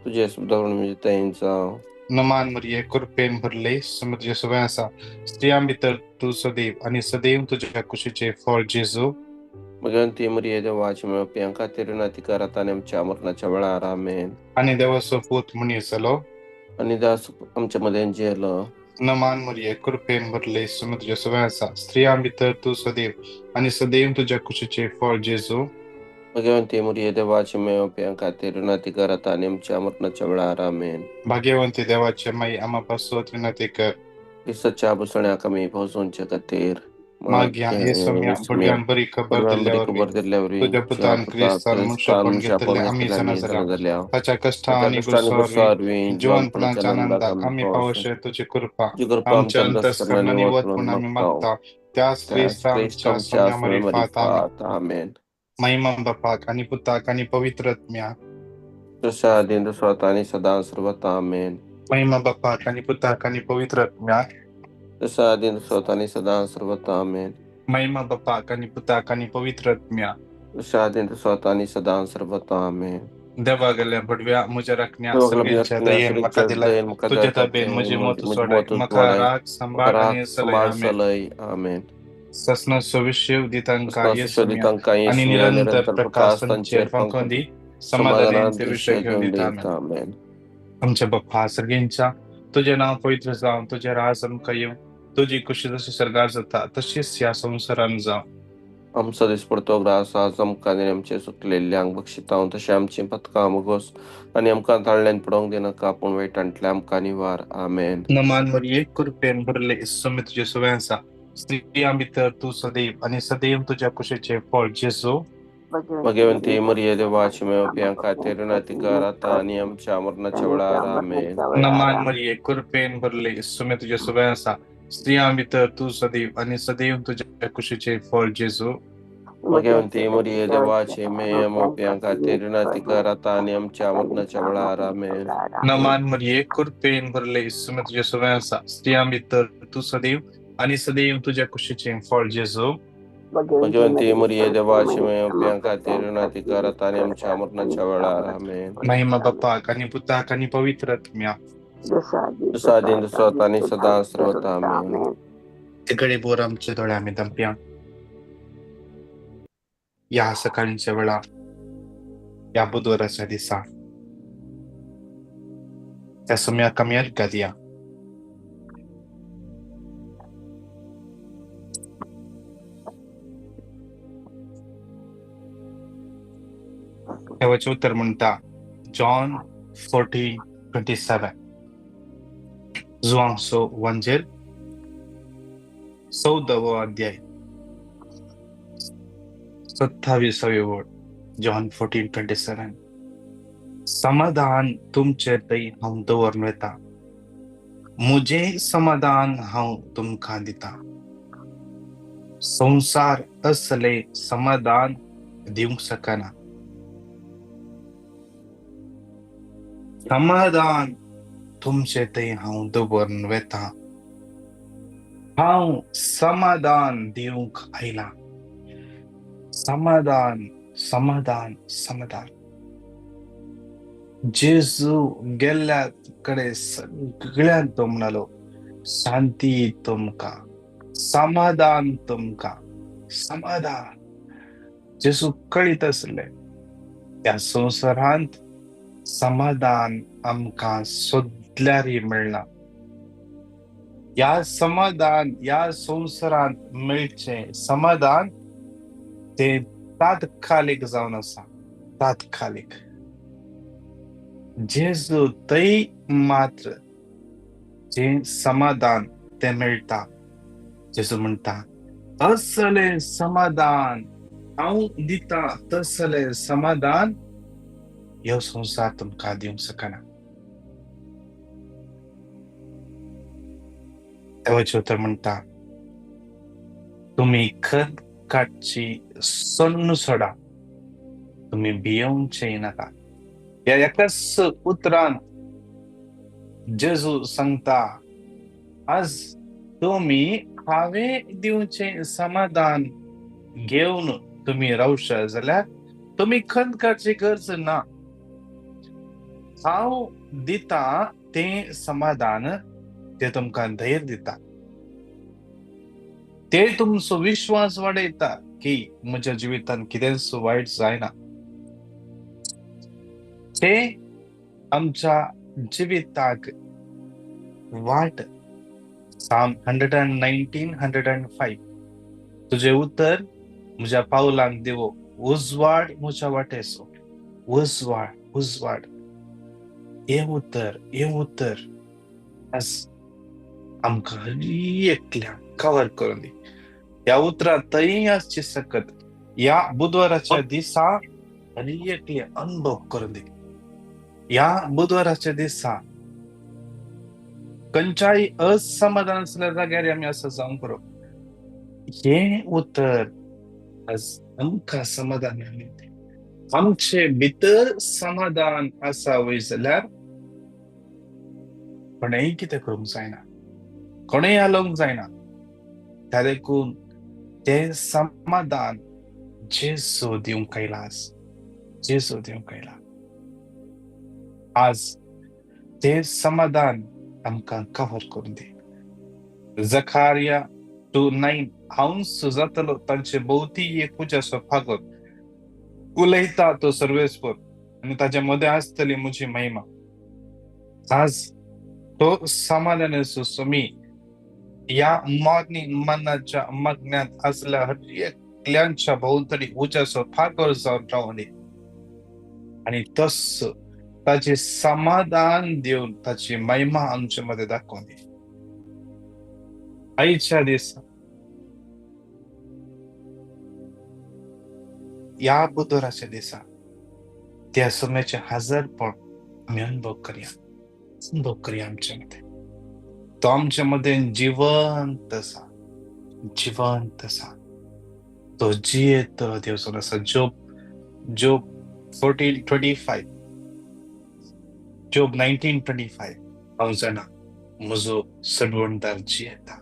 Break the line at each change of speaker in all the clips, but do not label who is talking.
तुझे सुदारण म्हणजे तांचा।
नमान मरिये, कृपेन भरले, सुम तुझे सवय आसा, स्त्रियां भितर तूं सदैव आनी सदैव तुज्या कुशीचें फळ जेजू।
भगवंती मरिये, देवाची माय, पाप्यां खातीर विनंती कर आता आनी आमच्या मरणाच्या वेळार। आमेन।
आनी देवाचो पूत मनीस जालो
आनी दास आमच्या मदें जियेलो।
नमान मरिये, कृपेन भरले, सुम तुझे सवय आसा, स्त्रियां भितर तूं सदैव आनी सदैव तुज्या कुशीचें फळ जेजू।
भगवंती मरिये, देवाची माय, पाप्यां खातीर विनंती कर आता आनी आमच्या मरणाच्या वेळार। आमेन।
भाग्यवंती देवाचे माई, आमा पासत विनंती कर।
क्रिस्ताच्या बसण्याक आमी पोसोवचे खातीर
मागया येसुम्या भुरग्यान बरी खबर दिल्ल्या वरवीं
खबर दिल्ल्या वरवीं
तुज्या पुतान क्रिस्तान मनशापण घेतले आमी जाणा जाल्या ताच्या कश्टां आनी गुरसां वरवीं जिवनपणाच्या आनंदाक आमी पावशे तुजी कृपा आमच्या अंतस्करणांनी वत म्हूण आमी मागता त्याच क्रिस्ता आमच्या सोम्या मरिफात।
आमेन।
महिमा बापाक आनी पुताक आनी पवित्र आत्म्याक,
तशा आदीं तसो आनी सदां सर्वता। आमेन।
महिमा बापाक आनी पुताक आनी पवित्र आत्म्याक,
तशा आदीं तसो आनी सदां सर्वता। आमेन।
महिमा बापाक आनी पुताक आनी पवित्र आत्म्याक,
तशा आदीं तसो आनी सदां सर्वता। आमेन।
देवा गेल्या बडव्या म्हज्या राखण्या सर्गेच्या दयेन म्हाका दिलाय तुज्या ताबेन म्हजी मत सोडाय म्हाका राग सांबाळ आनी सलय।
आमेन।
ससनाचो विशय दितांकां येसुम्या आनी निरंतर प्रकाश तांचेर फांकोवन दी, समाधानान ते विशय घेवन दिता।
आमेन।
आमच्या बाप्पा सर्गेंच्या, तुजें नांव पवित्र जावं, तुजें राज आमकां येवं, तुजी कुशी जशी सर्गार जाता तशीच ह्या संवसारान जावं।
आमचो दिसपडतो ग्रास आज आमकां आनी आमचे सुकलेल्यांक बक्षितांव तशें आमचीं पथकां मुगोस आनी आमकां ताळ्ळ्यान पडोवंक दिनाका, पूण वायटांतल्या आमकां निवार। आमेन।
नमान मरिये, कृपेन भरले, सुमी तुजे सवय आसा, स्त्रियां भितर तूं सदैव आनी सदैव तुज्या कुशीचें फळ जेजू।
भगवंती मरिये, देवाची माय, पाप्यां खातीर विनंती कर आता आनी आमच्या मरणाच्या वेळार। आमेन।
नमान मरिये, कृपेन भरले, सुमी तुजे सवय आसा, स्त्रियां भितर तूं सदैव आनी सदैव तुज्या कुशीचें फळ जेजू।
भगवंती मरिये, देवाची माय, पाप्यां खातीर विनंती कर आता आनी आमच्या मरणाच्या वेळार। आमेन।
नमान मरिये, कृपेन भरले, सुमी तुजे सवय आसा, स्त्रियां भितर तूं सदैव आनी सदैव तुज्या कुशीचें फळ जेजू।
भगवंती मरिये, देवाची माय, पाप्यां खातीर विनंती कर आता आनी आमच्या मरणाच्या वेळार। आमेन।
महिमा बापाक आनी पुताक आनी पवित्र आत्म्याक,
तसो आदीं तसो आतां आनी सदां सर्वता। आमेन।
तिकडे बोर आमचे दोळे आमी दमप्या ह्या सकाळींच्या वेळा, ह्या बुधवाराच्या दिसा त्या सुम्याक आमी अर्घां दिया। देवाचें उतर म्हणटा जॉन 14:27, जुवांसो वंजेल 14वो अध्याय 27वी ओळ, जॉन 14:27। समाधान तुमचे थंय हांव दवरून वता, म्हजें समाधान हांव तुमकां दिता, संवसार असलें समाधान दिवंक शकना। समाधान तुमचे थंय हांव दवरून वता, हांव समाधान दिवंक आयलां। समाधान, समाधान, समाधान। जेजू गेल्ल्या कडे सगळ्यांक तो म्हणालो, शांती तुमकां, समाधान तुमकां, समाधान। जेजू कळीत आसले त्या संवसारांत समाधान आमकां सोदल्यारय मेळना। ह्या समाधान, ह्या संवसारांत मेळचें समाधान तें तात्कालीक जावन आसा, तात्कालीक। जेजू थंय मात्र जें समाधान तें मेळटा। जेजू म्हणटा, असलें समाधान हांव दिता, तसलें समाधान ह्यो संवसार तुमकां दिवंक शकना। देवाचें उतर म्हणटा, तुमी खत काडची सण्ण सोडा, तुमी भियोवचें नाका। ह्या एकाच उतरान जेजू सांगता, आज तुमी हांवें दिवचें समाधान घेवन तुमी रावशा जाल्यार तुमी खंत काडची गरज ना। हांव दिता तें समाधान तें तुमकां धैर्य दिता, ते तुमचो विश्वास वाडयता की म्हज्या जिवितान कितेंच वायट जायना. ते आमच्या जिविताक वाट. Psalm 119, 105. तुजें उतर म्हज्या पावलांक दिवो, उजवाड म्हज्या वाटेचो. उजवाड, उजवाड. हें उतर, हें उतर आज आमकां हर एकल्याक कवर करून दी. ह्या उतरां थंय आसची सकत ह्या बुधवाराच्या दिसा हर एकले अनुभव करून दी. ह्या बुधवाराच्या दिसा खंयच्याय असमाधान आसल्या जाग्यार आमी असो जावंक पुरो. हें उतर आज आमकां समाधान मेळ्ळें. आमचे भितर समाधान आसा वय जाल्यार कोणेय कितें करूंक जायना, कोणेय हालोवंक जायना. त्या देखून तें समाधान जेजू दिवंक आयला आज, जेजू दिवंक आयला आज. तें समाधान आमकां कवर करून दी. जखारिया 2:9. हांव जातलो तांचे भोवती एक उज्याचो फागोर, उलयता तो सर्वेस्पर आनी ताच्या मदें आसतली म्हजी महिमा. आज तो समाधानाचो स्वामी ह्या मॉर्निंग मनाच्या मग्न्यांत आसल्या हर एकल्यांच्या भोंवतणी उज्याचो फागोर जावन रावूं दी आनी तस ताचे समाधान दिवन ताची महिमा आमचे मदें दाखोवन दी. आयच्या दिसा ह्या बुधवाराच्या दिसा त्या सोम्याचें हजरपण आमी अनुभव करया, अनुभव करया आमचे मदें. तो आमचे मदें जिवंत आसा, जिवंत आसा. तो जियेतलो देव जावन आसा. Job 14:25, job 19:25. हांव जाणा म्हजो सडवणदार जियेता,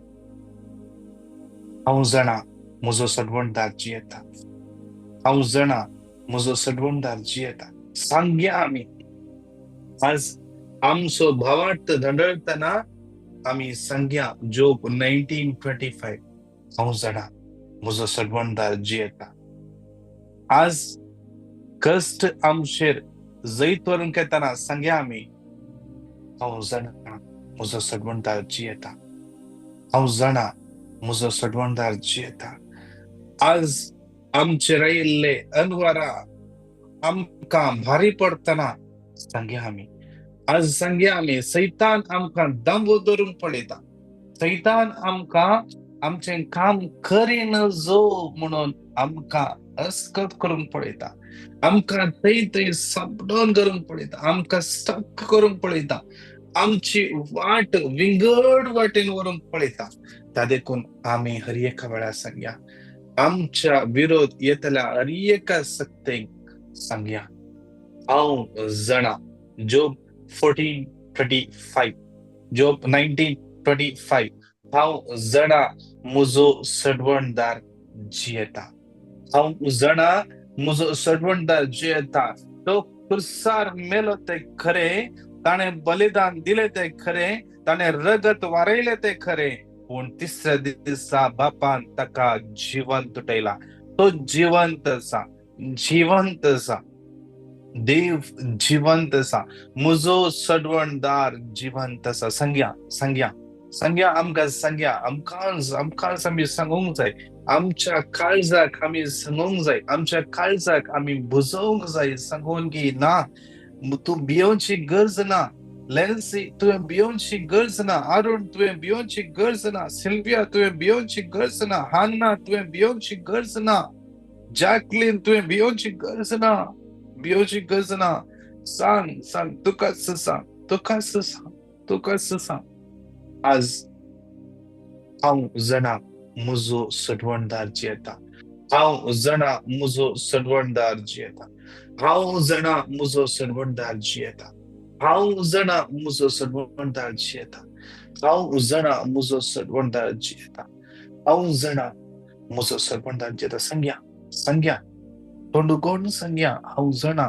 हांव जाणा म्हजो सडवणदार जियेता, हांव जाणा म्हजो सडवणदार जियेता. सांगया आमी आज आमचो भावार्थ धंडळतना आमी सांगया जोब 19:25. हांव जाणा म्हजो सडवणदार जियेता. आज कश्ट आमचेर जैत व्हरूंक येतना सांगया आमी हांव जाणा म्हजो सडवणदार जियेता, हांव जाणा म्हजो सडवणदार जियेता. आज आमचेर आयिल्ले अनवरा आमकां भारी पडटना सांगया आमी, आज सांगया आमी सैतान आमकां दंव धरूंक पळयता, सैतान आमकां आमचें काम करीन जो म्हणून आमकां अस्कत करूंक पळयता, आमकां थंय थंय सापडोवन करूंक पळयता, आमकां स्टक करूंक पळयता, आमची वाट विंगड वाटेन व्हरूंक पळयता. त्या देखून आमी हर एका वेळार सांगया आमच्या विरोध येतल्या हर एका सक्तेक सांगया हांव जाणा. Job 14:25, job 19:25. हांव जाणा म्हजो सडवणदार जियेता, हांव जाणा म्हजो सडवणदार जियेता. तो खुर्सार मेलो तें खरें, ताणें बलिदान दिलें तें खरें, ताणें रगत वारयलें तें खरें, पूण तिसऱ्या दिसा बापान ताका जिवंत उठयला. तो जिवंत आसा, जिवंत आसा. देव जिवंत आसा, म्हजो सडवणदार जिवंत आसा. सांगया, सांगया, सांगया आमकां, सांगया आमकांच, आमकांच आमी सांगूंक जाय. आमच्या काळजाक आमी सांगूंक जाय, आमच्या काळजाक आमी बुजोवंक जाय, सांगून की ना तूं भियोवची गरज ना, लेन्सी तुवें भियोवची गरज ना, अरुण तुवें भियोवची गरज ना, सिल्विया तुवें भियोवची गरज ना, हान्ना तुवें भियोवची गरज ना, जॅकलीन तुवें भियोवची गरज ना, भियोवची गरज ना. सांग, सांग, तुकाच सांग, तुकाच सांग, तुकाच सांग. आज हांव जाणा म्हजो सडवणदार जियेता, हांव जाणा म्हजो सडवणदार जियेता, हांव जाणा म्हजो सडवणदार जियेता, हांव जाणा म्हजो सडवणदार जियेता, हांव जाणा म्हजो सडवणदार जियेता, हांव जाणा म्हजो सडवणदार जियेता. सांगया, सांगया, तोंड कोण सांगया हांव जाणा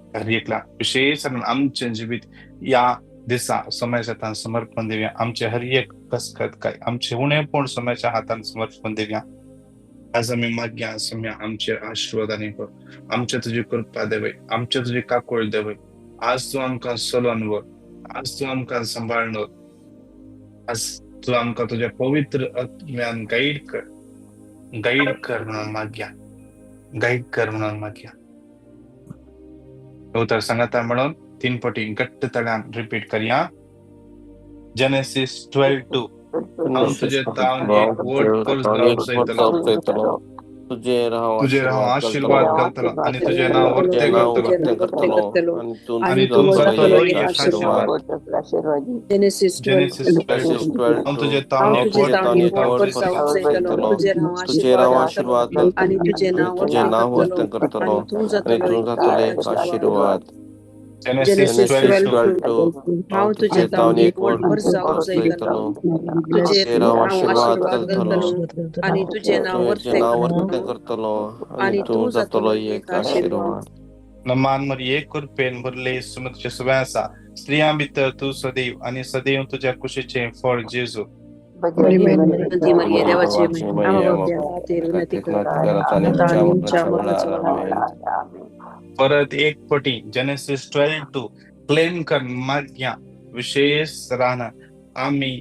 हर एकला विशेष आमचें जिवीत ह्या दिसा समाजाच्या हातान समर्पण दिवया. आमचे हर एक कसकत काय आमचे उणेपण समाजाच्या हातान समर्पण दिवया. आज आमी मागया सम्या आमचेर आशिर्वादांनी कर, आमचे तुजी कृपा देवय, आमचे तुजी काकूळ देवय. आज तूं आमकां चलोवन व्हर, आज तूं आमकां सांबाळून व्हर, आज तूं आमकां तुज्या पवित्र आत्म्यान गायड कर, गायड कर म्हणून मागया, गायड कर म्हणून मागया. उतर सांगता म्हणून 3 पटी घट्ट तळ्यान रिपीट करया. जेनेसिस 12:2. हांव तुजे तावन एक व्हड पोरसाव चोयतलो,
तुजेर
हांव आशिर्वाद घालतलो आनी तुजें नांव वर्तें करतलो आनी तूं जातलो एक आशिर्वाद.
जेनेसिस
12:2. हांव तुजे तावन एक व्हड पोरसाव चोयतलो,
तुजेर हांव आशिर्वाद घालतलो तुजें नांव वर्तें करतलो आनी तूं जातलो एक आशिर्वाद.
जेनेसिस 12:2.
हांव तुजे तावन एक व्हड पोरसाव चोयतलो, तुजेर हांव आशिर्वाद घालतलो आनी तुजें नांव
वर्तें करतलो आनी तूं जातलो एक आशिर्वाद.
नमान मरिये कृपेन भरले तुझे सुवे आसा, स्त्रियां भितर तूं सदैव आनी सदैव तुज्या कुशीचें फळ जेजू. परत एक पटी जेनेसिस 12:2 क्लेम कर मागया. विशेष राहणार आमी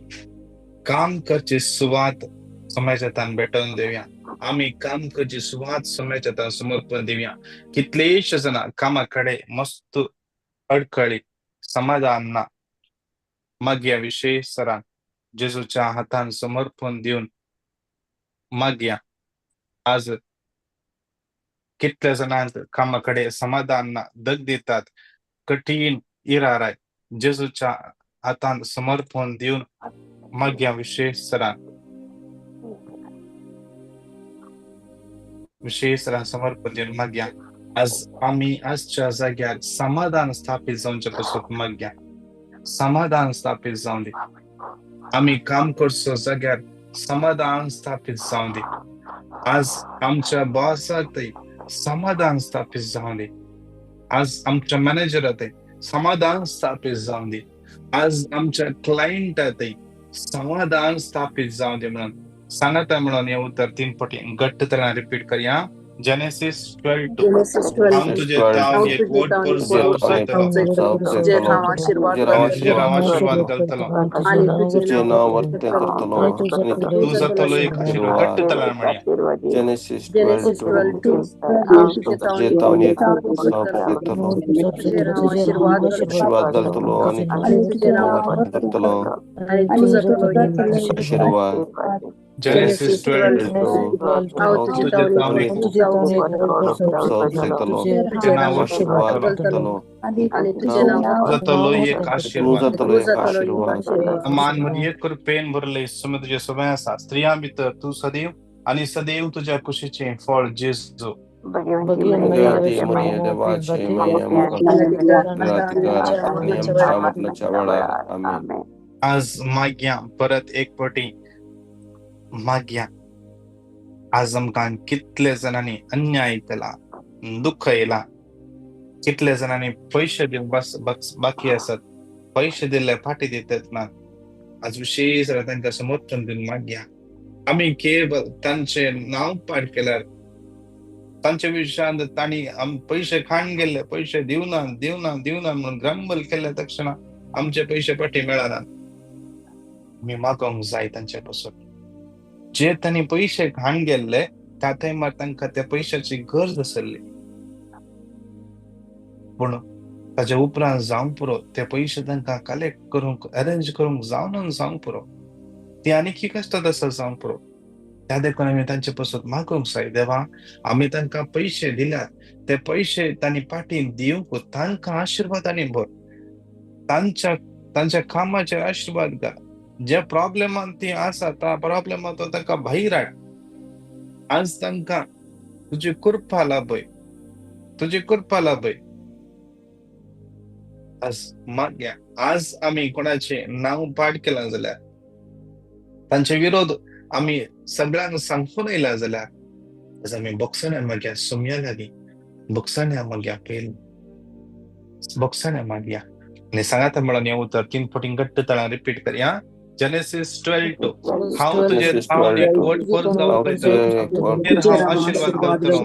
काम करची सुवात समाजाच्या हातान भेटोवन दिवया, आमी काम करची सुवात समाजाच्या हातान समर्पण दिवया. कितलेशे जाणां कामा कडेन मस्त अडखळी समाधान ना, मागया विशेष सरान जेजूच्या हातान समर्पण दिवन मागया. आज कितल्या जाणांक कामा कडेन समाधान ना, दग दितात, कठीण इराराय, जेजूच्या हातान समर्पण दिवन मागया विशेष सरान, विशेष सरान समर्पण दिवन मागया. आज आमी आजच्या जाग्यार समाधान स्थापीत जावचे पासत मागया, समाधान स्थापीत जावं दी. आमी काम करचो जाग्यार समाधान स्थापीत जावं दी. आज आमच्या बॉसाक समाधान स्थापीत जावं दी. आज आमच्या मॅनेजराक समाधान स्थापीत जावं दी. आज आमच्या क्लायंटाक समाधान स्थापीत जावं दी म्हणून सांगता. म्हणून हे उतर 3 पटी घट्ट तरेन रिपीट करया. जेनेसिस 12:2. हांव तुजे तावन एक व्हड पोरसाव चोयतलो,
तुजेर हांव आशिर्वाद
घालतलो
आनी
तुजें नांव वर्तें करतलो
तूं जातलो एक आशिर्वाद. घट्ट तरेन म्हणया.
जेनेसिस
12:2.
तुजें तावन एक पोरसाव चोयतलो, आशिर्वाद घालतलो आनी
तुजें नांव
करतलो आशिर्वाद.
जेनेसिस 12:2.
हांव तुजे तावन एक
आशिर्वाद घालतलो
आनी तुजें नांव
जातलो एक आशिर्वाद.
आशिर्वाद.
मान मरिये कृपेन भरले तुझे सुवे आसा, स्त्रियां भितर तूं सदैव आनी सदैव तुज्या कुशीचें फळ जेजू. आज मागया परत एक पटी मागया. आज आमकां कितले जाणांनी अन्याय केला, दुःख येयला, कितले जाणांनी पयशे दिवंक बाकी आसात, पयशे दिल्ले फाटी दितात ना. आज विशेष तांकां समर्थन दिवन मागया. आमी केवळ तांचे नांव पाड केल्यार, तांच्या विशयांत तांणी पयशे खाण गेल्ले, पयशे दिवना दिवना दिवना म्हणून ग्रंबल केल्ले तक्षणा आमचे पयशे फाटी मेळना. आमी मागोंक जाय तांचे पासून. जे तांणी पयशे खाण गेल्ले त्या टायमार तांकां त्या पयशाची गरज आसली, पूण ताच्या उपरांत जावंक पुरो ते पयशे तांकां कलेक्ट करूंक, अरेंज करूंक जावना जावंक पुरो, ती आनी की कश्टात आसा जावंक पुरो. त्या देखून आमी तांचे पासून मागूंक जाय, देवा आमी तांकां पयशे दिल्यात, ते पयशे तांणी फाटीं दिवंक तांकां आशिर्वादांनी भर, तांच्या तांच्या कामाचेर आशिर्वाद घाल, जे प्रॉब्लेमान ती आसा त्या प्रॉब्लेमांतून तांकां भायर हाड. आज तांकां तुजी कृपा लाभय, तुजी कृपा लाभय. आज मागया. आज आमी कोणाचें नांव पाड केलां जाल्यार, तांचे विरोध आमी सगळ्यांक सांगून येयला जाल्यार, आज आमी बक्षण्या मागया, सोम्या लागीं बक्षण्या मागया पयलीं. भोगसणे मागया आनी सांगाता म्हणून हें उतर 3 फावटी घट्ट तळां रिपीट करया. जेनेसिस 12:2 हांव तुजेर हांव एक व्हड फौज जावचो, तुजेर हांव आशीर्वाद घालतलो,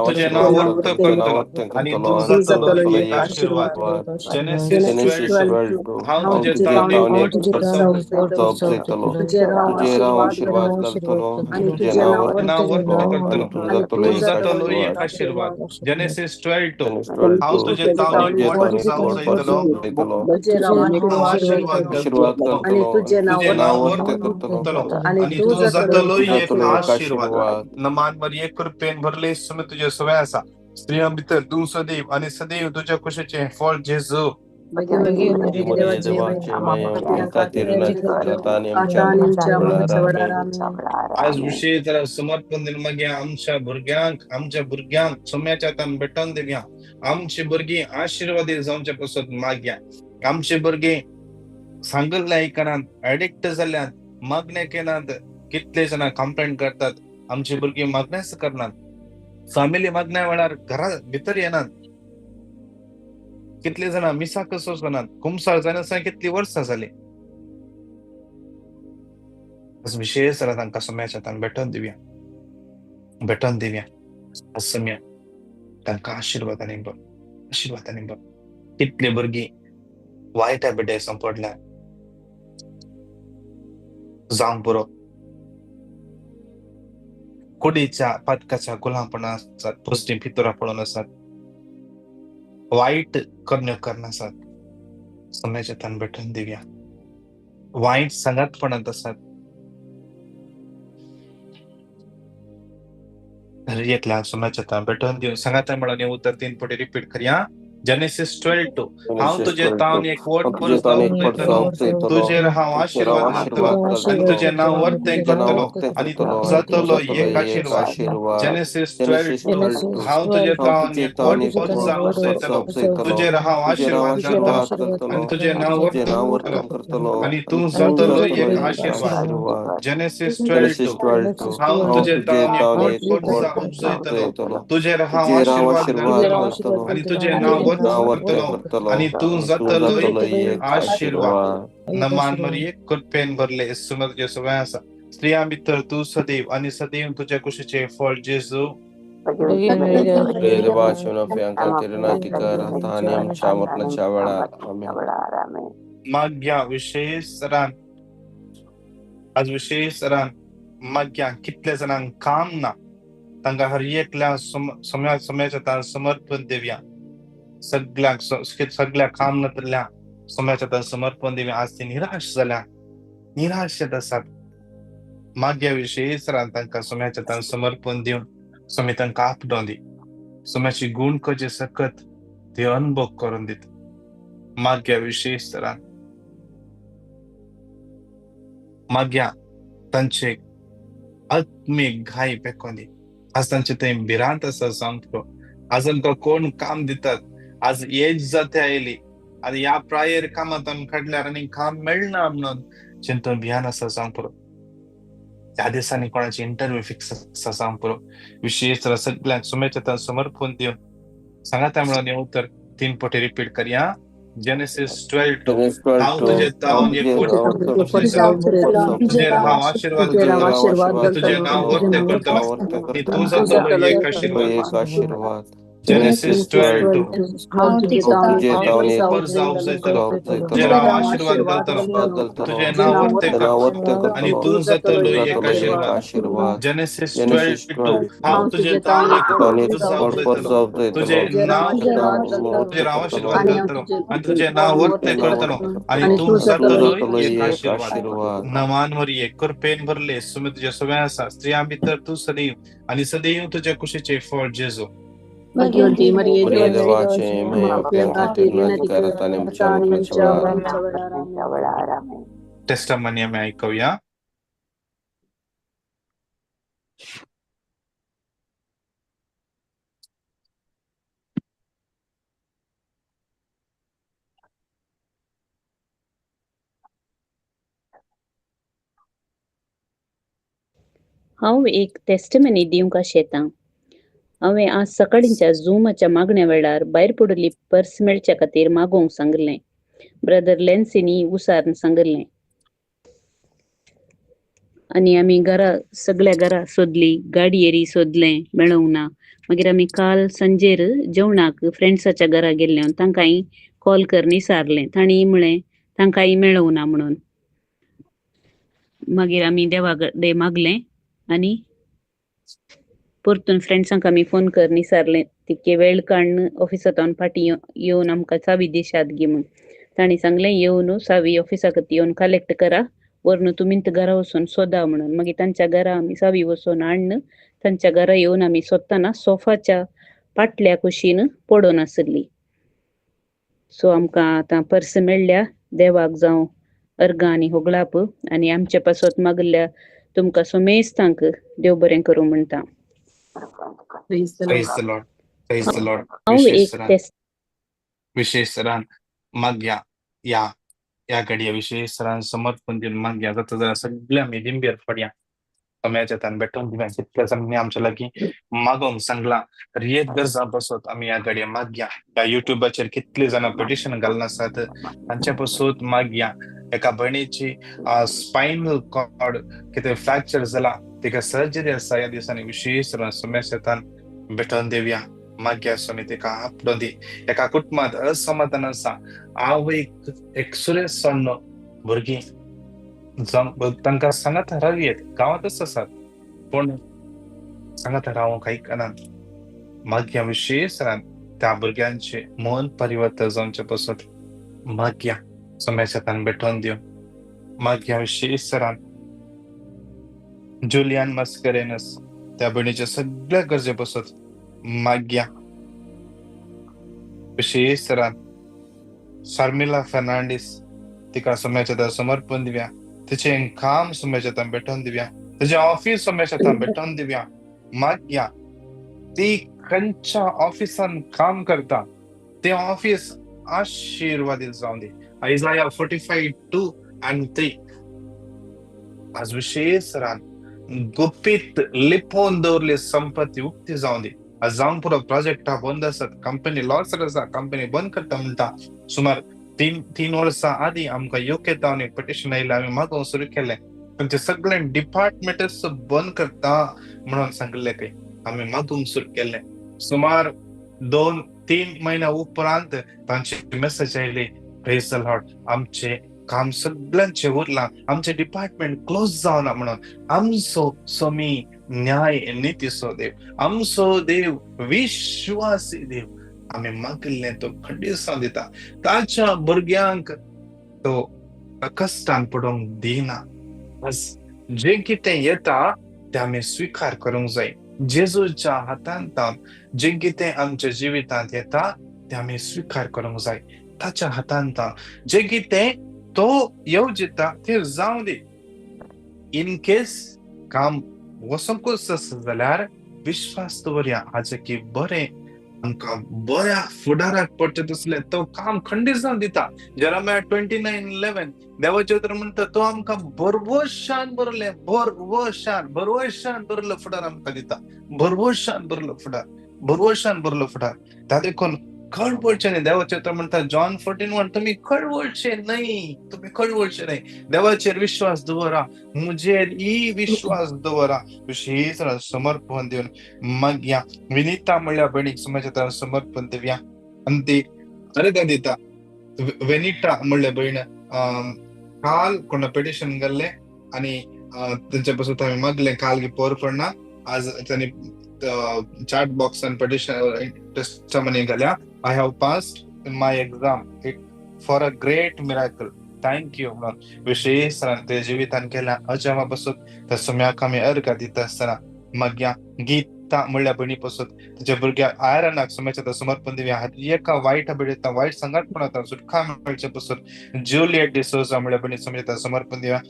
तुजें नांव वर्त करतलो आनी तूं जातलो एक आशीर्वाद. जेनेसिस 12:2 हांव तुजेर तावन एक व्हड फौज जावचो,
तुजेर हांव आशीर्वाद घालतलो, तुजें नांव
वर्त करतलो, तूं जातलो एक आशीर्वाद. जेनेसिस 12:2 हांव तुजेर तावन एक व्हड फौज जावचो, तुजेर हांव आशीर्वाद घालतलो, तुजें नांव वर्त करतलो आनी तूं जातलो एक आशीर्वाद. नमान मरिये कृपेन भरले सुमे तुजे सवय आसा, स्त्रियां भितर तूं सदैव आनी सदैव तुज्या कुशीचें फळ जेजू. आज विशेष जरा समर्पण दिवन मागीर आमच्या भुरग्यांक सोम्याच्या हातान भेटोवन दिवया. आमची भुरगीं आशिर्वादी जावचे पासत मागया. आमची भुरगीं सांगिल्ल्या आयकनात, एडिक्ट जाल्यात, मागणे केनात. कितले जाणां कंप्लेंट करतात आमची भुरगीं मागणेच करनात, फॅमिली मागण्या वेळार घरा भितर येनात. कितले जाणां मिसाकच वचनात, कुमसार जायनासतना कितलीं वर्सां जालीं. विशेष जाल्यार तांकां सोम्याच्या हातान भेटोवन दिवया, भेटोवन दिवया. आज सोम्या तांकां आशिर्वादांनी भर, आशिर्वादांनी भर. कितली भुरगीं वायट हॅबिटे पडल्या जावंक पुरो, कुडीच्या पातकाच्या गुलामपणा आसात, पोजिटीव पितुरा पडून आसात, वायट करण्यो करनासात. सोम्याच्या हातान भेटोवन दिवया. वायट सांगातपणांत आसात, एकल्या सोम्याच्या हातान भेटोवन दिवन सांगाता म्हणून हें उतर 3 फावटी रिपीट करया. जेनेसिस 12:2 हांव तुजेर तावन एक व्हड फौज जावचो, तुजेर हांव आशीर्वाद घालतलो आनी तुजें नांव वर्तें करतलो आनी तूं जातलो एक आशीर्वाद. जेनेसिस 12:2 हांव तुजेर तावन एक व्हड फौज जावचो, तुजेर हांव आशीर्वाद घालतलो आनी तुजें नांव वर्तें करतलो आनी तूं जातलो एक आशीर्वाद. जेनेसिस 12:2 हांव तुजेर तावन एक व्हड फौज जावचो, तुजेर हांव आशीर्वाद घालतलो आनी तुजें नांव करतलो आनी तूं जातलो एक आशीर्वाद. नमान मरिये कृपेन भरले सुमे तुजे सवय आसा, स्त्रियां भितर तूं सदैव आनी सदैव तुज्या कुशीचें फळ जेजू. मागया विशेष रान, आज विशेष रान मागया. कितले जाणांक काम ना, तांकां हर एकल्या सोम्याच्या हातान समर्पण दिवया. सगळ्यांक सगळ्या काम नातल्या सोम्याच्या हातान समर्पण दिवया. आज ती निराश जाल्या, निराशेत आसात. मागया विशेष रान तांकां सोम्याच्या हातान समर्पण दिवन सोमी तांकां आपडोवन दी, सोम्याची गुण कजे सकत ते अनुभव करून दित. मागया विशेष रान मागया तांचे आत्मीक घाय पेकोन दी. आज तांचे थंय भिरांत आसा सामको, आज आमकां कोण काम दितात, आज एज जाते आयली आनी ह्या प्रायेर कामांत आमी काडल्यार आनी काम मेळना म्हणून चिंतून भियान आसा सांग पुरो. ह्या दिसांनी कोणाची इंटरव्यू फिक्स आसा सांग पुरो. विशेष सगळ्यांक सोम्याच्या हातान समर्पण दिवन सांगाता म्हणून हें उतर 3 फावटी रिपीट करया. जेनेसिस 12:2 हांव तुजेर तावन एक व्हड तुजेर हांव आशीर्वाद घालतलो, तुजें नांव वर्तें करतलो आनी तूं जातलो एक आशीर्वाद. जेनेसिस 12:2 तुजेर हांव आशीर्वाद घालतलो, तुजें नांव वर्तें करतलो आनी तूं जातलो एक आशीर्वाद. जेनेसिस 12:2 हांव तुजेर तावन एक फौज जावचो, तुजें नांव तुजेर हांव आशीर्वाद घालतलो आनी तुजें नांव वर्तें करतलो आनी तूं जातलो एक आशीर्वाद. नमान मरिये कृपेन भरले सुमे तुजे सवय आसा, स्त्रियां भितर तूं सदैव आनी सदैव तुज्या कुशीचें फळ जेजू. टेस्टमनी आमी आयकुया.
हांव एक टेस्टमनी दिवंक आशेतां. हांवें आज सकाळींच्या झुमाच्या मागण्या वेळार भायर पडिल्ली पर्स मेळच्या खातीर मागोवंक सांगिल्लें. ब्रदर लेन्सीनी उसार सांगिल्लें आनी आमी घरा सगळ्या घरा सोदली, गाडयेरी सोदलें, मेळोंक ना. मागीर आमी काल सांजेर जेवणाक फ्रेंड्साच्या घरा गेल्ले, तांकांय कॉल करून विचारलें, तांणी म्हळें तांकांय मेळोंक ना म्हणून. मागीर आमी देवा कडेन मागलें आनी परतून फ्रेंड्सांक आमी फोन करून विचारलें, तितके वेळ काडून ऑफिसांत फाटीं येवन आमकां चावी दिशात गी म्हूण. तांणी सांगलें येवन चावी ऑफिसाक येवन कलेक्ट करा, व्हरून तुमी घरा वचून सोदा म्हणून. मागीर तांच्या घरा आमी चावी वचून हाडून तांच्या घरा येवन आमी सोदतना सोफाच्या पाटल्या कुशीन पडून आशिल्ली. सो आमकां आतां पर्स मेळ्ळ्या, देवाक जावं अर्गां आनी होगळाप आनी आमचे पासत मागल्या तुमकां समेस्तांक देव बरें करूं म्हणटा.
Praise the Lord.
Praise the Lord. Praise the Lord.
हांव एक
विशेष
तेस
विशेष सरान मागया या या घडये विशेष सरान समर्पण दिवन मागया जाता जाल्यार सगळ्या आमी दिंबेर पडया सम्याच्या तान भेटोवन दिवया. कितल्या जाणांनी आमच्या लागीं मागोवंक सांगलां रेत गरजां पासत आमी ह्या घडये मागया. ह्या युट्यूबाचेर कितली जाणां पिटिशन घालून आसात तांच्या पासत मागया. एका भयणीची स्पायनल कॉर्ड कितें फ्रॅक्चर जाला, तिका सर्जरी आसा ह्या दिसांनी. विशेष सम्याच्या तान भेटोवन दिवया. मागया स्वामी तिका आपडोवन दी. एका कुटुंबांत असमाधान आसा, आवयक एक सुरेश सण्ण भुरगीं तांकां सांगात रावयेत, गांवांतच आसात पूण सांगात रावंक आयकनात. मागया विशेष त्या भुरग्यांचे मन परिवर्तन जावचे पासत मागया सम्याच्या तान भेटोवन दिव. मागया विशेष सरान जुलियान मस्करेनस त्या भयणीच्या सगळ्या गरजे पासत मागया. विशेष सरान शर्मिला फर्नांडीस तिका सम्याच्या तान समर्पण दिवया. तिचें काम सम्याच्या तान भेटोवन दिवया. तिचें ऑफिस सम्याच्या तान भेटोवन दिवया. मागया ती खंयच्या ऑफिसान काम करता तें ऑफिस आशिर्वादीत जावं दी. आयजाया 45:2 and 3. आज विशेष सरान गुपीत लिपोवन दवरली संपत्ती उक्ती जावं दी. आज जावन पुरो प्रोजेक्टा बंद आसात, कंपनी लॉस आसा, कंपनी बंद करता म्हणटा. सुमार 3 वर्सां आदीं आमकां युके तावन एक पिटिशन आयलें, आमी मागोवंक सुरू केलें. तांचे सगळे डिपार्टमेंटच बंद करता म्हणून सांगिल्लें खंय. आमी मागोवंक सुरू केलें. सुमार 2-3 म्हयन्या उपरांत तांची मेसेज आयली, प्रेज the Lord, आमचें काम सगळ्यांचें उरलां, आमचें डिपार्टमेंट क्लोज जावना म्हणून. आमचो स्वामी न्याय नितीचो देव, आमचो देव विश्वासी देव, आमी मागिल्लें तो खंडीत दिता. ताच्या भुरग्यांक तो कश्टान पडोवंक दिना. आज जें कितें येता तें आमी स्विकार करूंक जाय. जेजूच्या हातांत जें कितें आमच्या जिवितांत येता तें आमी स्विकार करूंक जाय. ताच्या हातांत जें कितें तो येवजिता तें जावं दी. इन केस काम वचोंकूच आसा जाल्यार विश्वास दवरया हाजे की बरें आमकां बऱ्या फुडाराक पडचें तसलें तो काम खंडीत जावन दिता. जेरामाया 29:11 देवाचें उतर म्हणटा तो आमकां भरवशान बरलें, भरवशान भरवशान बरलो फुडार आमकां दिता. भरवशान बरलो फुडार, भरवशान बरलो फुडार. त्या देखून कळवळचें न्ही. देवाचें उतर म्हणटा जॉन 14:1 तुमी कळवळचे न्हय, तुमी कळवळचे न्हय. देवाचेर विश्वास दवरा, म्हजेर ही विश्वास दवरा. विशेष समर्पण दिवन मागया. विनिता म्हणल्या भयणीक समाजात समर्पण दिवया. आनी ती अर्घ दिता. वेनिटा म्हणल्या भयण काल कोण पिटिशन घाल्लें आनी तेंच्या पासून आमी मागलें काल की पोर पडना. आज तांणी चॅट बॉक्सान पिटिशन टेस्टमनी घाल्या, I have passed my exam it for a great miracle, thank you म्हणून. विशेष ते जिवितान केल्या अजामा पासून त्या सम्याक आमी अर्घ दिता आसतना मागया. गीता म्हणल्या भयणी पासून तिच्या भुरग्याक आयरनाक सम्याच्या समर्पण दिवया. एका वायट भिडयता वायट संगटपणांत सुटका मेळचे पासून जुलियट डिसोजा म्हणल्या भयणी सम्याच्या समर्पण दिवया.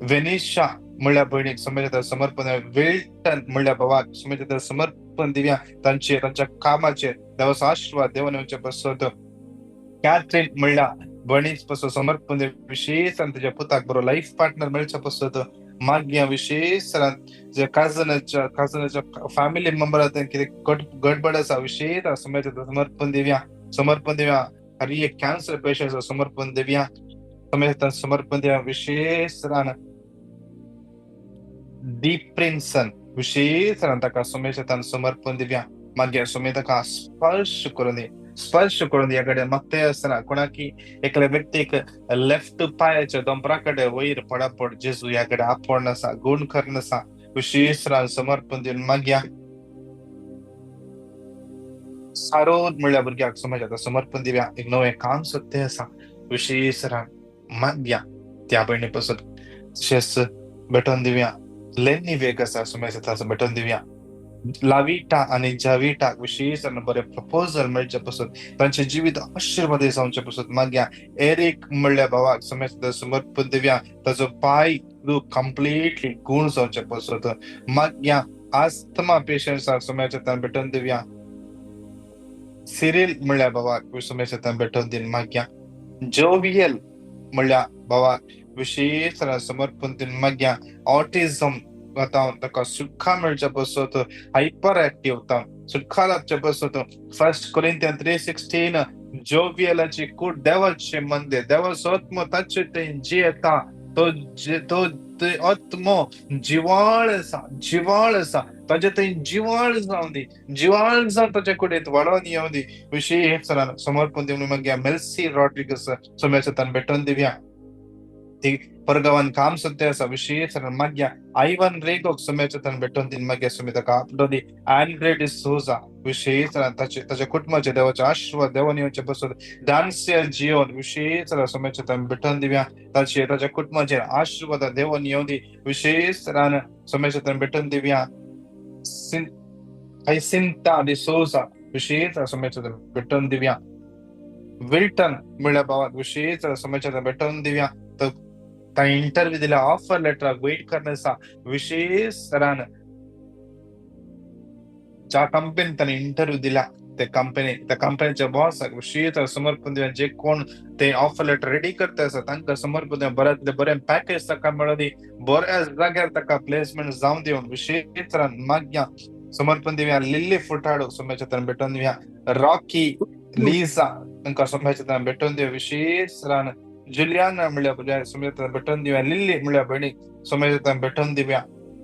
वेनिशा म्हणल्या भयणीक सम्याच्या समर्पण दिवया. विल्टन म्हणल्या भावाक सम्याच्या समर्पण दिवया. तांचे तांच्या कामाचेर देवाचो आशिर्वाद देवान येवचे पासून. कॅथरीन म्हणल्या भयणीक पासून समर्पण दिवया. विशेष आनी तिच्या पुताक बरो लायफ पार्टनर मेळचे पासून मागया विशेष जे काजनाच्या काजनाच्या फॅमिली मेंबर कितें गडबड आसा विशेष सुम्याच्या समर्पण दिवया समर्पण दिवया। हर एक कॅन्सर पेशंट समर्पण दिवया सुम्याच्या समर्पण दिवया। विशेष दीप प्रिन्सन विशेष ताका सुम्याच्या समर्पण दिवया। मागीर सुमी ताका स्पर्श करून दी स्पर्श करून दी। ह्या कडेन मागता आसतना कोणाकी एकल्या व्यक्तीक लेफ्ट पांयाच्या दोंपरा कडेन वयर पडापड जेजू ह्या कडेन आपोवण आसा गुण करून आसा विशेष समर्पण दिवन मागया। सारोद म्हणल्या भुरग्याक समाजात समर्पण दिवया। एक नवें काम सोदते आसा विशेष मागया त्या भयणी पासून तशेंच भेटोवन दिवया। लेनी वेग आसा समाजात भेटोवन दिवया। लाविटा आनी जाविटा विशेष बरे प्रपोजल मेळचे पासून तांचे जिवीत आशिर्वाद जावचे पासून मागया। एरिक म्हणल्या भावाक समाजात समर्पण दिवया। ताचो पांय कंप्लिटली गुण जावचे पासून मागया। आस्थमा पेशंट्साक समाजात भेटोवन दिवया। सिरिल म्हणल्या भावाक समाजात भेटोवन दिवन मागया। जोवियल म्हणल्या भावाक विशेष समर्पण दिवन मागया। ऑटिझम ताका सुटका मेळचे पासून हायपर एक्टिव्ह सुटका लागचे पासून 1 Corinthians 3:16 जोवियलाची कूड देवाचे मंदिर देवाचो आत्मो ताचे थंय जियेता तो तो आत्मो जिवाळ आसा जिवाळ आसा ताजे थंय जिवाळ जावन दी जिवाळ जावन ताच्या कुडींत वाडोवन येवं दी विशेष समर्पण दिवन मागया। मेल्सी रॉड्रिगस सोम्याच्या तान भेटोवन दिवया। ती परगावान काम सोदते आसा विशेष मागया। आयवन रेगोक सोम्याच्या तान भेटोवन दिवन मागया। सुमी ताका आपलो दी एनग्रे डिसोजा विशेष ताचे ताच्या कुटुंबाचे देवाचे आशिर्वाद देवान येवचे पासून डान्सिया जियोन विशेष सोम्याच्या तान भेटोवन दिवया। ताचे ताच्या कुटुंबाचेर आशिर्वाद देवान येवं दी विशेष सोम्याच्या तान भेटोवन दिवया। हायसिंता डिसोजा विशेष सोम्याच्या तान भेटोवन दिवया। विल्टन म्हणल्या भावाक विशेष सोम्याच्या तान भेटोवन दिवया। ताणें इंटरव्यू दिल्या ऑफर लेटराक वेट करना आसा विशेष तरान ज्या कंपनी ताणें इंटरव्यू दिल्या ते कंपनी त्या कंपनीच्या बॉसाक विशेष समर्पण दिवया। जे कोण ते ऑफर लेटर रेडी करता आसा तांकां समर्पण दिवया। बऱ्यांतले बरें पॅकेज ताका मेळों दी बऱ्या जाग्यार ताका प्लेसमेंट जावं दी विशेष तरान मागया समर्पण दिवया। लिल्ली फुटाडो सोम्याच्या तान भेटोवन दिवया। रॉकी लीजा तांकां सोम्याच्या तान भेटोवन दिवया। विशेष तरान जुलियाना म्हणल्या भुरग्याक सोम्याच्या तान भेटोवन दिवया। लिल्ली म्हणल्या भयणीक सोम्याच्या तान भेटोवन दिवया।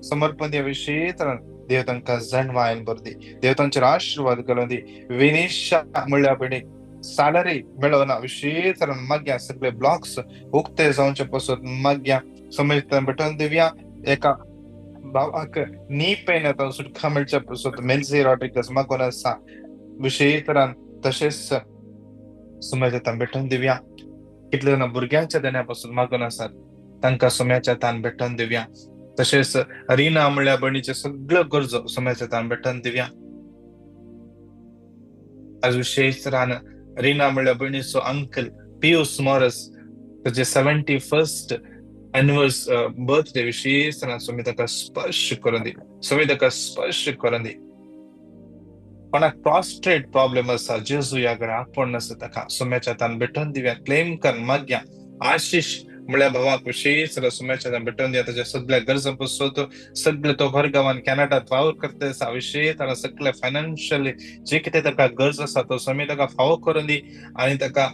समर्पण दिवया। विशेष तरान देव तांकां जणवायन बरी दी देव तांचेर आशिर्वाद घालून दी। विनिशा म्हणल्या भयणीक सॅलरी मेळना विशेष तरान मागया। सगळे ब्लॉक्स उक्ते जावचे पासून मागया सोम्याच्या तान भेटोवन दिवया। एका भावाक नी पेन येता सुटका मेळचे पासून मेल्सी रॉड्रिगस मागून आसा विशेष तरान तशेंच सोम्याच्या तान भेटोवन दिवया। कितले जाणां भुरग्यांच्या देण्या पासून मागून आसात तांकां सोम्याच्या तान भेटोवन दिवया। तशेंच रिना म्हणल्या भयणीचे सगळ्यो गरजो सोम्याच्या तान भेटोवन दिवया। आज विशेष तरान रिना म्हणल्या भयणीचो अंकल पियूस मॉरस ताचे 71st birthday विशेष तरान स्वामी ताका स्पर्श करून दी स्वामी ताका स्पर्श करून दी। कोणाक प्रॉस्ट्रेट प्रॉब्लेम आसा जेजू ह्या कडेन आपोवण आसा ताका सोम्याच्या तान भेटोवन दिवया। क्लेम कर मागया। आशिश म्हणल्या भावाक विशेष सोम्याच्या तान भेटोवन दिवया। ताच्या सगळ्या गरजां पासून सगळे तो भरगांवान कॅनडात वावर करता आसा विशेष ताका सगळे फायनान्शियली जे कितें ताका गरज आसा तो स्वामी ताका फावो करून दी आनी ताका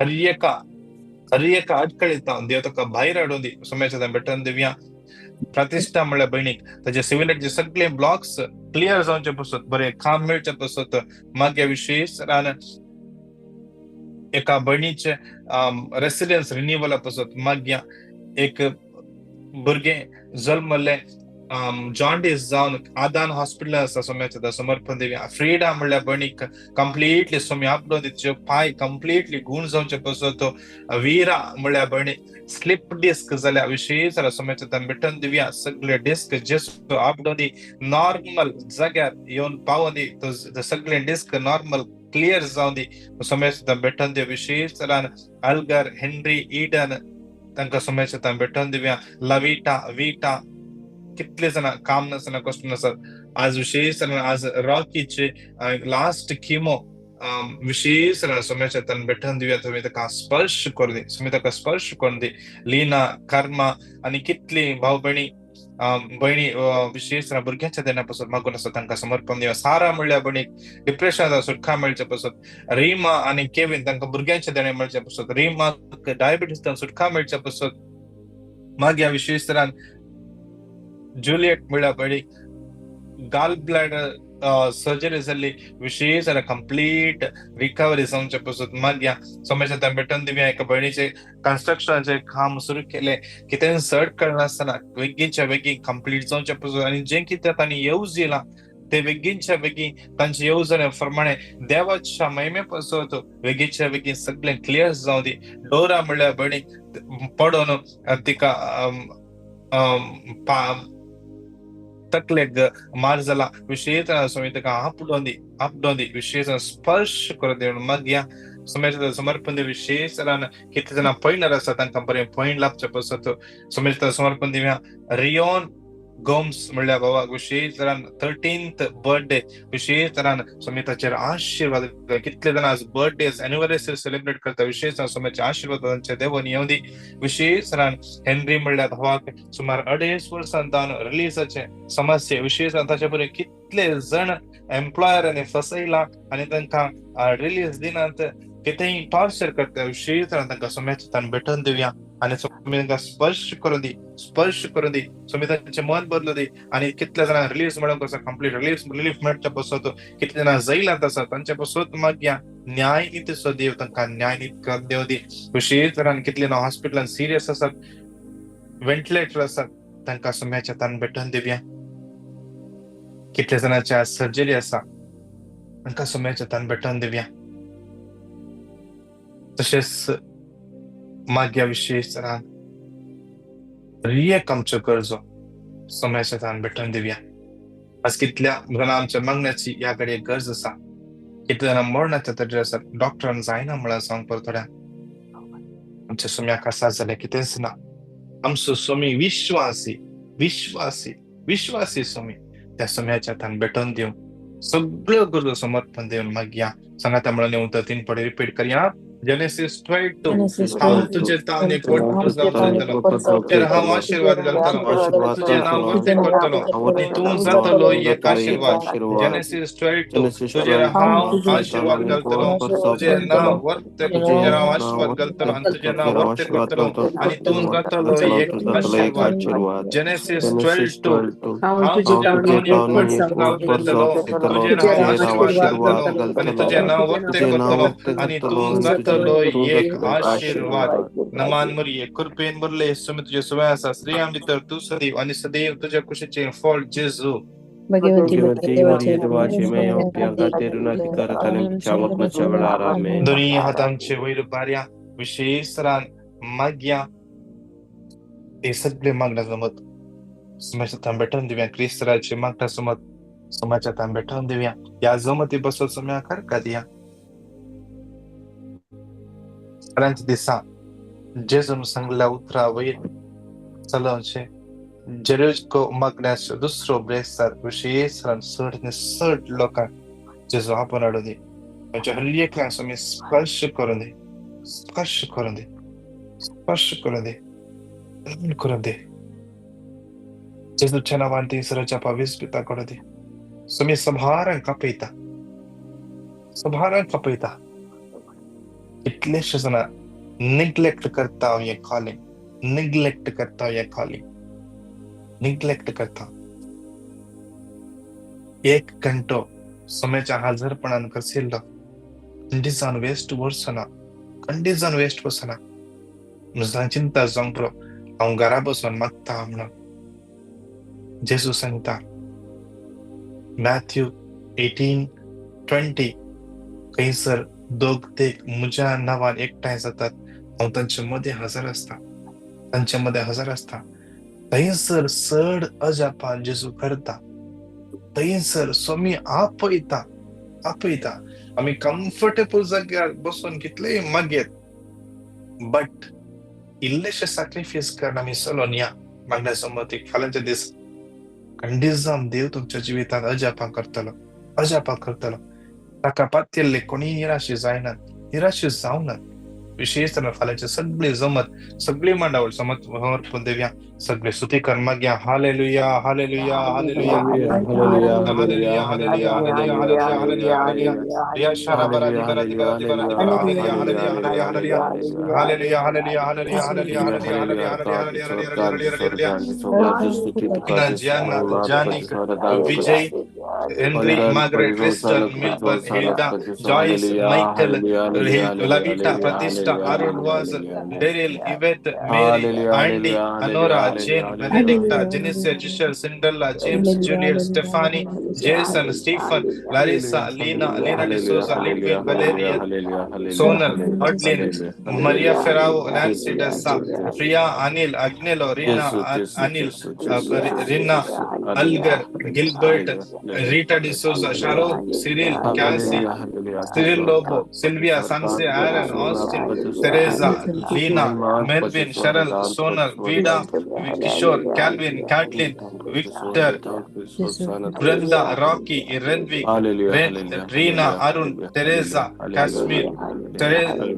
हर एका अडकळीत देव ताका भायर हाडून दी सोम्याच्या तान भेटोवन दिवया। प्रतिष्ठा म्हणल्या भयणीक ताचे सिव्हिलाचे सगळे ब्लॉक्स क्लियर जावचे पासून बरें काम मेळचे पासून मागया। विशेष एका भयणीचे रेसिडन्स रिन्युअला पासून मागया। एक भुरगें जल्मल्लें जॉन्डिस जावन आदान हॉस्पिटल आसा सोम्याच्या समर्पण दिवया। फ्रीडा म्हणल्या भयणीक कंप्लिटली सोमी आपलो तिचे पांय कंप्लिटली गूण जावचे पासून वीरा म्हणल्या भयणीक स्लिप डिस्क जाल्या विशेष सोम्याच्या तान भेटोवन दिवया। सगळे डिस्क जेसो आपलो दी नॉर्मल जाग्यार येवन पावोन दी तो सगळे डिस्क नॉर्मल क्लियर जावन दी सोम्याच्या तान भेटोवन दिवया। विशेष तरान अल्गर हेनरी ईडन तांकां सोम्याच्या तान भेटोवन दिवया। लविटा वीटा कितले जाणां काम नासतना कश्ट नासत आज विशेष आज रॉकीचे लास्ट किमो विशेष सोम्याच्या तन बेठन दिवया, तुमी ताका स्पर्श करून दी, तुमी ताका स्पर्श करून दी. लीना, कर्मा आनी कितली भाव भयणी भयणी विशेष भुरग्यांच्या देण्या पासून मागून आसा, तांकां समर्पण दिवया. सारा म्हणल्यार भयणीक डिप्रेशन सुटका मेळचे पासून, रीमा आनी केविन तांकां भुरग्यांच्या देणे मेळचे पासून, रीमाक डायबिटीस सुटका मेळचे पासून. मागीर विशेष तरान जुलियट म्हणल्यार भयणीक गाल ब्लॅडर सर्जरी जाल्ली, विशेष कंप्लीट रिकवरी जावचे पासून. मागीर सोमेच्या बेटन दिवया, एका भयणीचे कन्स्ट्रक्शनाचे काम सुरू केले, कितें चड कळनासतना बेगीनच्या बेगीन कंप्लीट जावचे पासून. आनी जें कितें तांणी येवजिलां ते बेगीनच्या बेगीन तांचे येवजणे प्रमाणे देवाच्या महिमे पासून बेगीनच्या बेगीन सगळें क्लियर जावं दी. डोरा म्हणल्यार भयणीक पडोन तिका तकलेक मार जाला, विशेष स्वामी ताका आपडोन दी, आपडोन दी, विशेष स्पर्श करून दी. मागीर सोम्याच्या समर्पण दी. विशेष कितले जाणां पयणार आसा तांकां बरें पॉयंट लाभचे पासत सोम्याच्या समर्पण दिवया. रियोन गोम्स म्हणल्यार बाबा विशेष तरान 13th birthday, विशेष तरान स्वामी ताचेर आशिर्वाद. कितले जाणां आज बर्थडे एनिवर्सरी सेलिब्रेट करता, विशेष स्वामीचे आशिर्वाद तांचे देवून येवं दी. विशेष तरान हेनरी म्हणल्यार भावाक सुमार 2.5 वर्सां जावन रिलीजाचे समस्या, विशेष ताचे बरें कितले जण एम्प्लॉयरांनी फसयला आनी तांकां रिलीज दिनात, कितेंय टॉर्चर करता, विशेष तरान तांकां स्वाम्याचे तान भेटोवन दिवया आनी स्वामी तांकां स्पर्श करून दी, स्पर्श करून दी. स्वामी तांचें मन बदलू दी. आनी कितल्या जाणांक रिलीज मेळोवंक आसा, कंप्लीट रिलीफ मेळच्या पासत, कितले जाणां जैलांत आसा तांचे पासत मागया न्याय नितीचो देव तांकां न्याय नीत देव दी. विशेष तरान कितले जाणां हॉस्पिटलान सिरियस आसात, व्हेंटिलेटर आसात, तांकां स्वाम्याच्या तान भेटोवन दिवया. कितले जाणांच्या सर्जरी आसा तांकां स्वाम्याच्या तान भेटोवन दिवया. तशेंच मागया विशेष तरान रियक आमच्यो गरजो सोम्याच्या तान भेटोवन दिवया. आज कितल्या जाणां आमच्या मागण्याची ह्या घडये गरज आसा, कितल्या जाणां मरणाच्या तडीर आसात, डॉक्टरान जायना म्हळ्यार सांग परत थोड्या आमच्या सोम्याक आसा जाल्यार कितेंच ना. आमचो सोमी विश्वासी, विश्वासी, विश्वासी सोमी, त्या सोम्याच्या तान भेटोवन दिवन सगळ्यो गरजो समर्पण दिवन मागया. सांगाता म्हणून येवन तर 3 फावटी रिपीट करया. Genesis 12:2, हांव तुजे तान एक वट्ट जावचो जातलो, तुजेर हांव आशिर्वाद घालतलो, तुजें नांव वर्तें करतलो आनी तूं जातलो एक आशिर्वाद. Genesis 12:2, तुजेर हांव आशिर्वाद घालतलो, तुजें नांव वर्तें, तुजेर हांव आशिर्वाद घालतलो आनी तुजें नांव वर्तें करतलो आनी तूं जातलो एक आशिर्वाद. Genesis 12:2, हांव तुजे तान एक वट्ट जावचो जातलो, तुजेर हांव आशिर्वाद घालतलो आनी तुजें नांव वर्तें करतलो आनी तूं जातलो एक आशिर्वाद. नमान मुरये कृपेन मुरले सुमी तुझे सुवे आसा, स्त्रियां भितर तूं सदैव आनी सदैव तुज्या कुशीचें फळ जेजू. दोनी हातांचे वयर बारया विशेष तरान मागया. ते सगळे मागण्या जमत समाजाच्या तान भेटोवन दिवया. क्रिस्तराचे मागण्या समत समाजाच्या तान भेटोवन दिवया. ह्या जमती बसत सम्या करका दिया. फाल्यांच्या दिसा जेजून सांगल्या उतरा वयर चलोवचें जेरिको मागण्याचो दुसरो ब्रेस्तार विशेष चड चड लोकांक जेजू आपोवन हाडूं दी. तांच्या हर एकल्याक स्वामी स्पर्श करून दी, स्पर्श करून दी, स्पर्श करून दी, करून दी. जेजूच्या नांवान ती सराच्या पावीस पिता करून दी. स्वामी सभारांक कापयता, सभारांक कापयता. कितलेशे जाणां निग्लेक्ट करता हें कॉलिंग, निग्लेक्ट करता हें कॉलिंग, निग्लेक्ट करता. 1 घंटो सोम्याच्या हाजरपणान कसिल्लो खंडीजान वेस्ट वचना, खंडीजान वेस्ट वचना. म्हज्या चिंता जावंक पुरो, हांव घरा बसून मागता म्हणून. जेजू सांगता मॅथ्यू 18:20, खंयसर दोग ते म्हज्या नांवान एकठांय जातात, हांव तांचे मदें हजर आसता, तांचे मदें हजर आसता. थंयसर चड अजापां जेजू करता, थंयसर स्वामी आपयता, आपयता. आमी कम्फर्टेबल जाग्यार बसून कितलेय मागयत, बट इल्लेशे सॅक्रिफायस करून आमी चलोन या मागण्या समतीक. फाल्यांच्या दीस खंडीजाम देव तुमच्या जिवितांत अजापां करतलो, अजापां करतलो. ताका पातयल्ले कोणीय निराशी जायनात, निराशी जावनात. विशेष फाल्यांचे सगळे जमत, सगळी मांडावळ समर्पण देवया, सगळे स्तुती कर मागया. Hallelujah, hallelujah, hallelujah, hallelujah, hallelujah, hallelujah, hallelujah, hallelujah. या शारा बरा दी बरा दी बरा दी बरा दी बरा. Hallelujah, hallelujah, hallelujah, hallelujah, hallelujah, hallelujah, hallelujah, hallelujah, hallelujah, hallelujah, hallelujah, hallelujah, hallelujah. Gianna, Janik, Vijay, Henry, Margaret, Tristan, Milburn, Hilda, Joyce, Michael, Lavita, Pratishtha, Arun Vaz, Daryl, Yvette, Mary, Andy, Anora, Jane, Benedicta, Jenicia, Giselle, Cinderella, James, Juliet, Stephanie, Jason, Stephen, Larissa, Lena, Lena D'Souza, Lidwin, Valeria, Sonal, Adlin, Maria Ferrao, Nancy Dessa, Priya, Anil, Agnelo, Rina, Anil, Rina, Algar, Gilbert, Rita D'Souza, Sharo, Cyril, Cassie, Cyril Lobo, Sylvia, Sanse, Aaron, Austin, Teresa, Lena, Melvin, Cheryl, Sonal, Vida, Kishore, Calvin, Kathleen, Victor, Brenda, Rocky, Renwick, Reena, Arun, Teresa, Kashmir,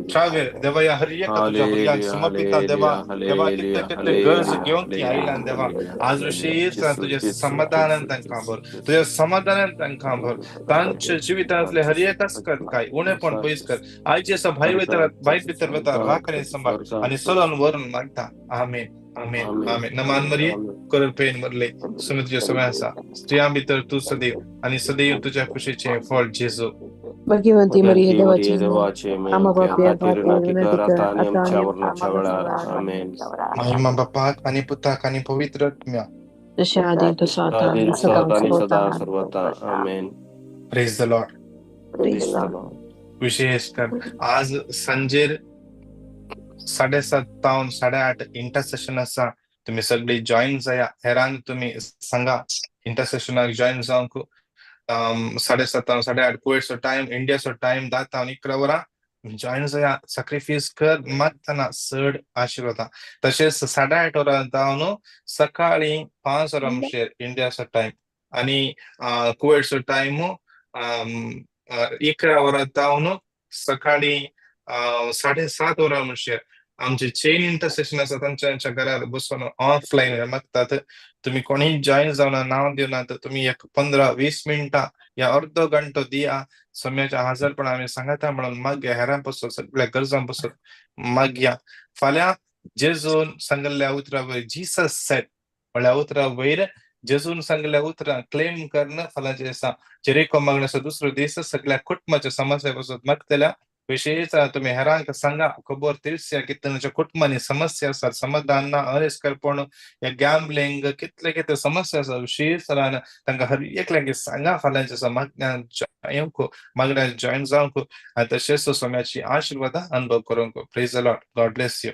Travel. देवा, ह्या हर एका तुझ्या भुरग्यांक समर्पिता देवा. देवा, कितले कितले गरज घेवन ती आयल्यान देवा, आज विशेष तुझ्या समाधानान तांकां भर, तुझ्या समाधानान तांकां भर. तांच्या जिवितांतले हर एक कर काय उणेपण पयस कर. आयचे दिसा भायर वयता, भायर भितर वता, राख आनी सांबाळ आनी चलोवन व्हरून मागता. आमेन, आमेन, आमेन. नमान मरिये, कृपेन भरले, स्वामी तुज्या सगळें आसा. स्त्रियां भितर तूं सदैव आनी सदैव तुज्या कुशीचें फळ जेजू.
भाग्यवंती मरिये, देवाची आमा, पापी विनंती कर, आता आणि
आमच्या मरणाच्या वेळार. आमेन.
महिमा बापाक आणि पुताक आणि पवित्र आत्म्याक.
जशें आदी तसो आतां आनी सदां
आणि सदा सर्वता. आमेन.
Praise the Lord.
Praise the Lord.
विशेष कर आज सांजेर 7:30 तावन 8:30 इंटरसेशन आसा. तुम्ही सगळी जॉईन जाया. हेरांक तुम्ही सांगा इंटरसेशनाक जॉईन जावंक. 7:30 तावन 8:30 कुवेटचो टायम, इंडियाचो टायम 10 तावन 11 वरां जॉईन जाया. सॅक्रिफायस कर मागतना चड आशिर्वाद. तशेंच 8:30 वरां जावन सकाळी 5 वरां म्हणल्यार इंडियाचो टायम आणि कुवेटचो टायम 11 वरां जावन सकाळी 7:30 वरां म्हणल्यार आमचे चेन इंटरसेशन आसा. तांच्या घरार बसून ऑफलायन मागतात. तुम्ही कोणीय जॉईन जावना, नांव दिवना तर तुम्ही एक 15-20 मिनटां या अर्दो घंटो दिया. सम्याच्या हजरपणा आमी सांगता म्हणून मागया. हेरां पासून, सगळ्या गरजां पासून मागया. फाल्यां जेजून सांगिल्ल्या उतरां वयर, जीसस सेड म्हणल्या उतरां वयर, जेजून सांगिल्ल्या उतरां क्लेम करून फाल्यांच्या दिसा जेरिको मागण्याचो दुसरो दीस, सगळ्या कुटुंबाच्या समस्या पासून मागतल्या. विशेष तुम्ही हेरांक सांगा, खबर तिळस्या कितल्या कुटुंबांनी समस्या आसात, समाधान ना, अरिस्करपण या गॅम्बलिंग, कितले कितले समस्या आसा. विशेष तांकां हर एकल्यांक सांगा फाल्यांच्या दिसा मागण्या येवंक, मागण्या जॉईन जावंक आनी तशेंच सोम्याची आशिर्वादा अनुभव करूंक. Praise the Lord. God bless you.